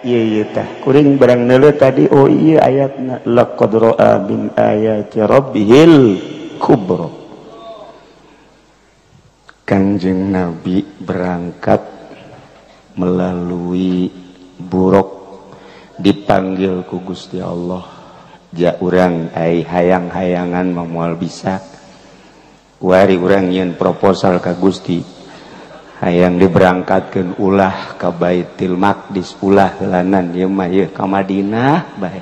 Ayat ieu ieu tah kuring barang neuleuh tadi oh iya ayatna laqad ra'a min ayati rabbihil kubra. Kanjeng Nabi berangkat melalui buruk dipanggil ku Gusti Allah. Ja urang ai hayang-hayangan mah moal bisa. Kuari urang nyeun proposal ka Gusti. Hayang diberangkatkeun ulah ka Baitul Maqdis, ulah heulanan ieu mah ieu ka Madinah bae.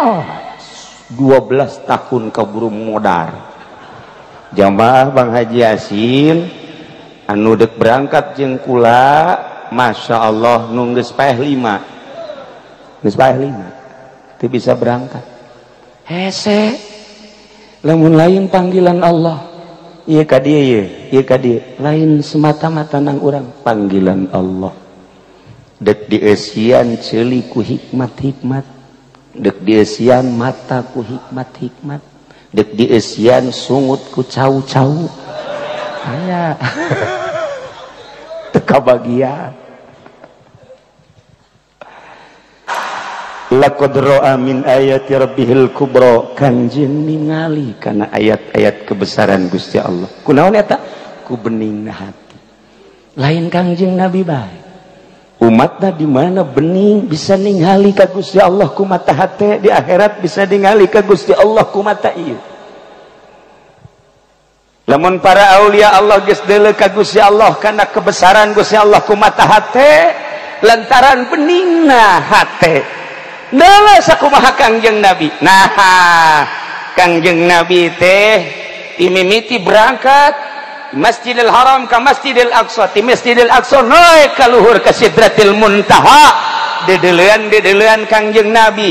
Oh, 12 tahun kaburu modar. Jamaah Bang Haji Yasin anu dek berangkat jeung kula, Masya Allah nu geus paeh 5. Geus paeh 5 teu bisa berangkat. Hese lamun lain panggilan Allah. Ieu ka dieu ieu, ieu ka dieu. Lain semata-mata nang urang panggilan Allah. Dek dieusian ceuli ku hikmat-hikmat, dek dieusian mata ku hikmat-hikmat, dek dieusian sungut ku cau-cau. Aya. Teu kabagian. Laqad ra'a min ayati rabbihil kubra. Kanjeng ningali kana ayat-ayat kebesaran Gusti Allah. Kunaon eta? Ku beningna hati. Lain Kangjeng Nabi bae. Umatna di mana bening bisa ningali ka Gusti Allah ku mata hate, di akhirat bisa ningali ka Gusti Allah ku mata ieu. Lamun para aulia Allah geus deuleu ka Gusti Allah kana kebesaran Gusti Allah ku mata hate, lantaran beningna hate. Deuleu sakumaha Kangjeng Nabi. Nah, Kangjeng Nabi teh imimiti berangkat Masjidil Haram ka Masjidil Aqsa, ti Masjidil Aqsa naik ka luhur ka Sidratil Muntaha. Dedelean-dedelean Kangjeng Nabi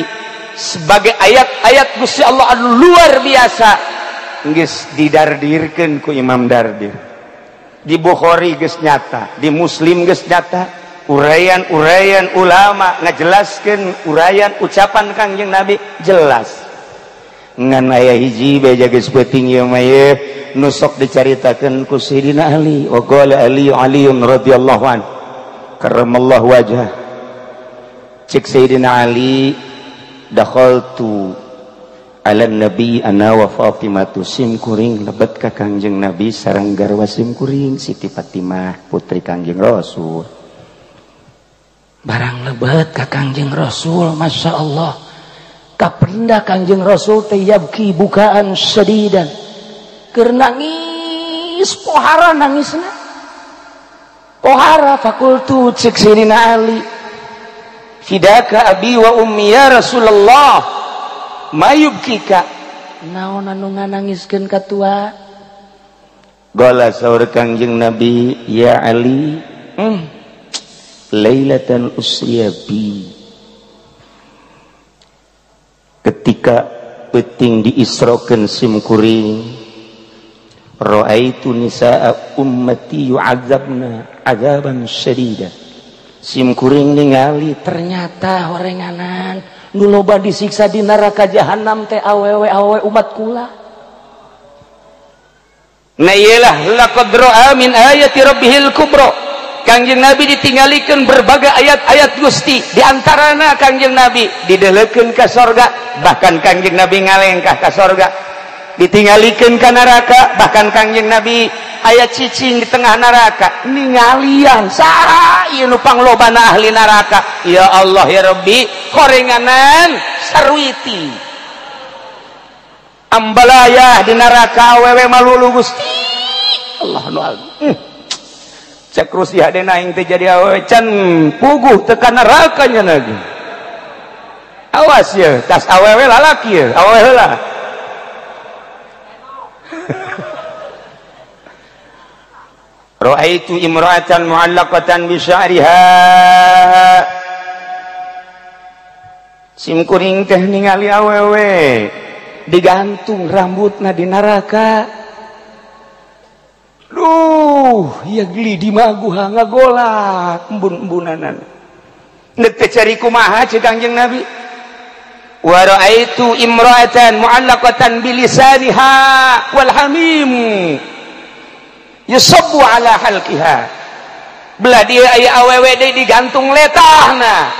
sebagai ayat-ayat Gusti Allah anu luar biasa geus didardirkeun ku Imam Dardir. Di Bukhari geus nyata, di Muslim geus nyata, uraian-uraian ulama ngajelaskeun uraian ucapan Kangjeng Nabi jelas. Ngan aya hiji beja geus peuting ieu mah ye nu sok dicaritakeun ku Sayyidina Ali. Wa qala Ali Aliun radhiyallahu an karramallahu wajhah. Cek Sayyidina Ali, dakhaltu ala nabi ana wa Fatimatu, sim kuring lebet ka Kangjeng Nabi sareng garwa sim kuring Siti Fatimah putri Kangjeng Rasul. Barang lebet ka Kangjeng Rasul, Masya Allah, kapenda Kangjeng Rasul teh yabki bukaan sedidan, keur nangis pohara nangisna pohara. Fakultu cek Sayyidina Ali, fidaka abi wa ummi ya Rasulullah, mayubkika, naon anu nganangiskeun ka tua? Gola saur Kangjeng Nabi, ya Ali, lailatan usriya bi, ketika peuting diisrokeun sim kuring, raaitu nisaa ummati yu'adzabna adzaban syadida. Sim kuring ningali ternyata horenganan nu loba disiksa di neraka jahanam teh awewe-awewe umat kula. Nah iyalah laqad ra'a min ayati rabbihil kubra. Kangjeng Nabi ditinggalikeun berbagai ayat-ayat Gusti, di antarana Kangjeng Nabi dideleukeun ka sorga, bahkan Kangjeng Nabi ngalengkah ka sorga. Ditinggalikeun ka neraka, bahkan Kangjeng Nabi aya cicing di tengah neraka ningalian saha ieu nu panglobana ahli neraka. Ya Allah ya Rabbi, horenganan sarwiti ambalayah di neraka awewe malulu Gusti Allah nu agung. Cek rusia dena aing teh jadi awewe can puguh teu ka neraka nya lagi. Awas ye, tas awewe lalaki ye, awewe heula. Ra'aitu imra'atan mu'allaqatan bi sya'riha. Sim kuring teh ningali awewe digantung rambutna di neraka. Duh, ya geli di maguha ngagolak embun-embunanan. Nek teh cari kumaha ceuk Kangjeng Nabi? Wa ra'aitu imra'atan mu'allaqatan bi lisaniha wal hamim yusabbu ala halqiha. Belah dia aya awewe deui digantung letahna.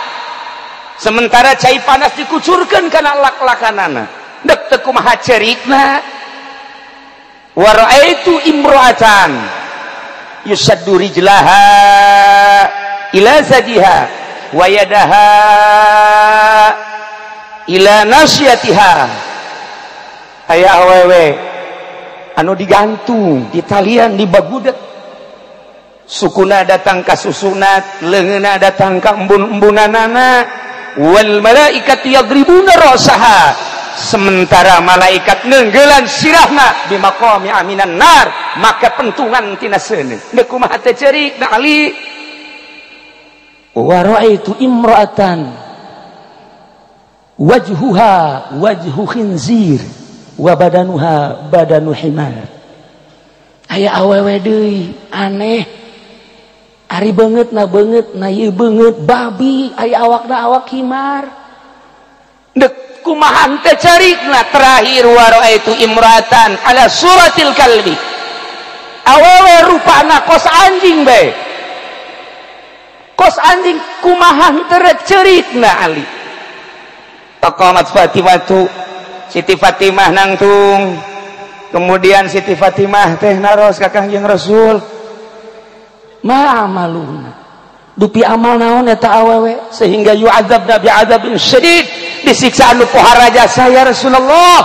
Sementara cai panas dikucurkeun kana lak-lakanana. Dek teu kumaha cerikna. Wa ra'aitu imra'atan yusaddu rijlaha ila zadiha wa yadaha ila nasyatiha. Aya awewe anu digantung di talian di bagudet, sukuna datang ka susunat, leungeunna datang ka embun-embunanana. Wal malaikatu yadribuna ra'saha, sementara malaikat neunggelan sirahna bimaqami aminan nar, maka pentungan tina seuneu. Deuk kumaha teh ceurik na Ali. Wa ra'aitu imra'atan wajhuha wajhu khinzir wa badanuha badanu himar. Aya awewe deui aneh, ari beungeut na ieu beungeut babi, aya awakna awak himar. Dek kumaha teh carikna. Terakhir wa ra'aitu imra'atan ala suratil kalbi, awewe rupana kos anjing bae, kos anjing kumaha teh cerikna Ali. Taqamat Fatimatu, Siti Fatimah nangtung. Kemudian Siti Fatimah teh naros ka Kangjeng Rasul, ma amaluna, dupi amal naon eta awewe sehingga yu'adzabna bi'adzabin syadid, disiksa anu pohara jasa ya Rasulullah.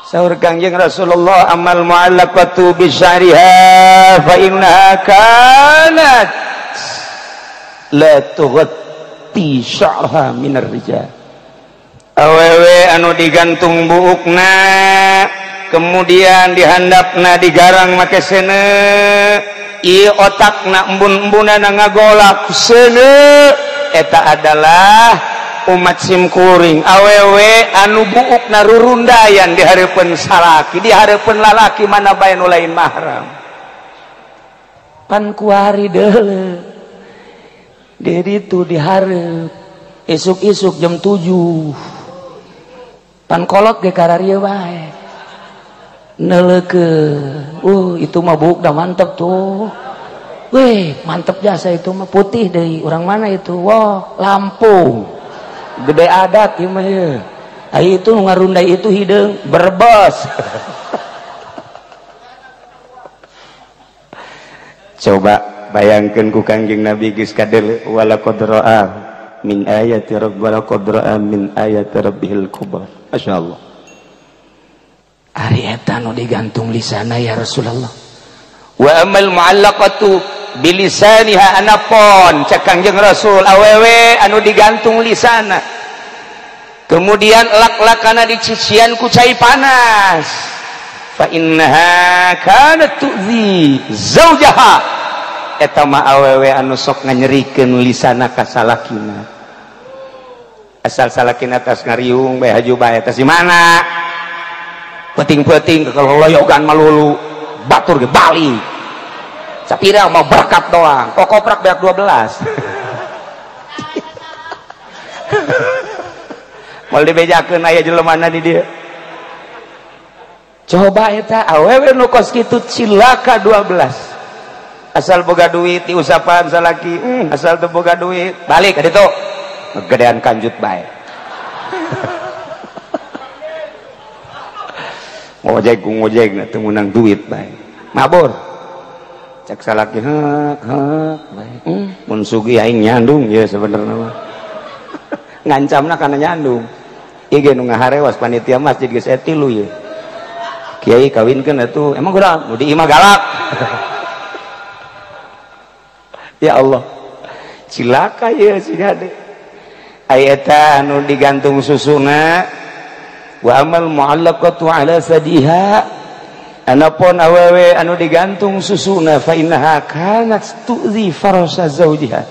Saur Kangjeng Rasulullah, amal mu'allaqatu bi sya'riha fa innaha kanat la tughatti sya'raha minar rijal. Awewe anu digantung buukna, kemudian dihandapna digarang make seuneu, ieu otakna embun-embunana ngagolak seuneu, eta adalah umat simkuring. Awewe anu buukna rurundayan di hareupeun salaki, di hareupeun lalaki mana bae nu lain mahram. Pan kuari deuleu di ditu dihareup isuk-isuk jam 7. Pan kolot ge kararieu bae neuleukeun. Itu mah buuk dah mantep tuh. Weh, mantep jasa itu mah, putih deui. Urang mana itu? Wah, Lampung. Gede adat ieu mah ieu. Ai itu nu ngarundai itu hideung Brebes. Coba bayangkeun ku Kangjeng Nabi geus kadeuleu wala qad ra'a min ayati rabb wala qad ra'a min ayati rabbihil kubra. Masyaallah. Ari eta nu digantung lisana ya Rasulullah. Wa amal mu'allaqatu bilisaniha, anapon cek Kangjeng Rasul awewe anu digantung lisana, kemudian lak-lakana dicician ku cai panas, fa innaha kanat tu'zi zaujaha, eta mah awewe anu sok nganyerikeun lisana ka salakina. Asal salakina tas ngariung bae haju bae tas di mana peuting-peuting kekoloyogan malulu batur ge bali sapira mau berkat doang kok koprak beak 12. Moal dibejakeun aya jelemana di dieu. Coba eta awewe nu kos kitu cilaka 12. Asal boga duit diusapan salaki, asal teu boga duit balik ka ditu gedean kanjut bae. Ngojek ngojek teu meunang duit bae. Mabur. Cek salaki heuk heuk bae. Mun sugih aing nyandung ye sebenarnya mah. Ngancamna kana nyandung. Ieu ge nu ngaharewas panitia masjid geus aya 3 ye. Kiai kawinkeun atuh. Emang kurang nu di imah galak. Ya Allah. Cilaka ye si hade. Aya eta anu digantung susuna wa amal mu'allaqatu ala sadiha, anapun awewe anu digantung susuna fa innaha kanat tu'zi farasa zaujiha,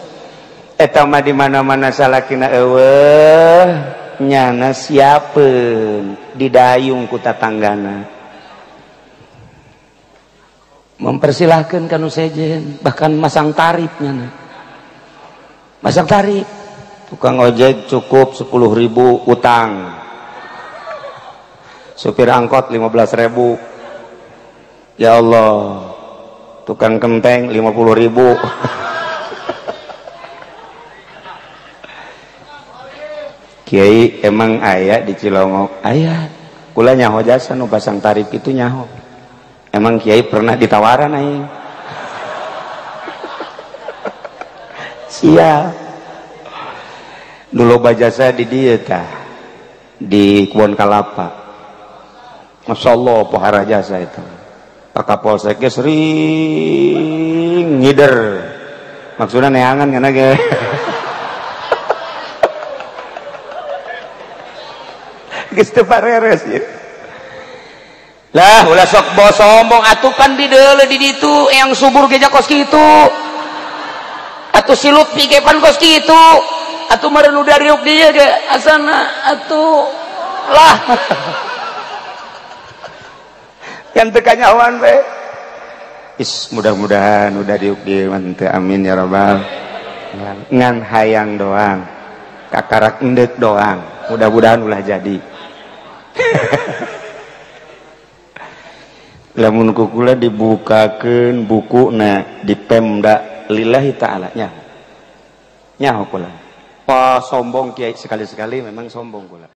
eta mah di mana-mana salakina eueuh nyana siapeun didayung ku tatanggana. Mempersilahkan kanu sejen, bahkan masang tarif nyana. Masang tarif. Tukang ojek cukup 10.000 utang. Supir angkot 15.000. Ya Allah. Tukang kenteng 50.000. Kiai emang aya di Cilongok? Aya. Kula nyaho jasa nu pasang tarif itu nyaho. Emang kiai pernah ditawaran aing? Siap. Dulu bajasa di dieu tah, di Kebon Kalapa. Masya Allah pohara jasa itu. Pak Kapolseknya sering ngider. Maksudnya neangan kana ge. Geus teu pareres ieu. Lah ulah sok sombong atuh pan di deuleu di ditu yang subur ge kos kitu. Atuh si Lutfi ge pan kos kitu. Atuh meureun udah riuk dieu ge asana atuh lah. Kan teu kanyahoan we. Is mudah-mudahan udah diuk dieu mah teu, amin ya rabbal. Ngan hayang doang. Kakarak endek doang. Mudah-mudahan ulah jadi. Lamun kukula dibukakeun bukuna di Pemda lillahi ta'ala nya. Nyaho kula. Pa sombong kiai sekali-sekali memang sombong kula.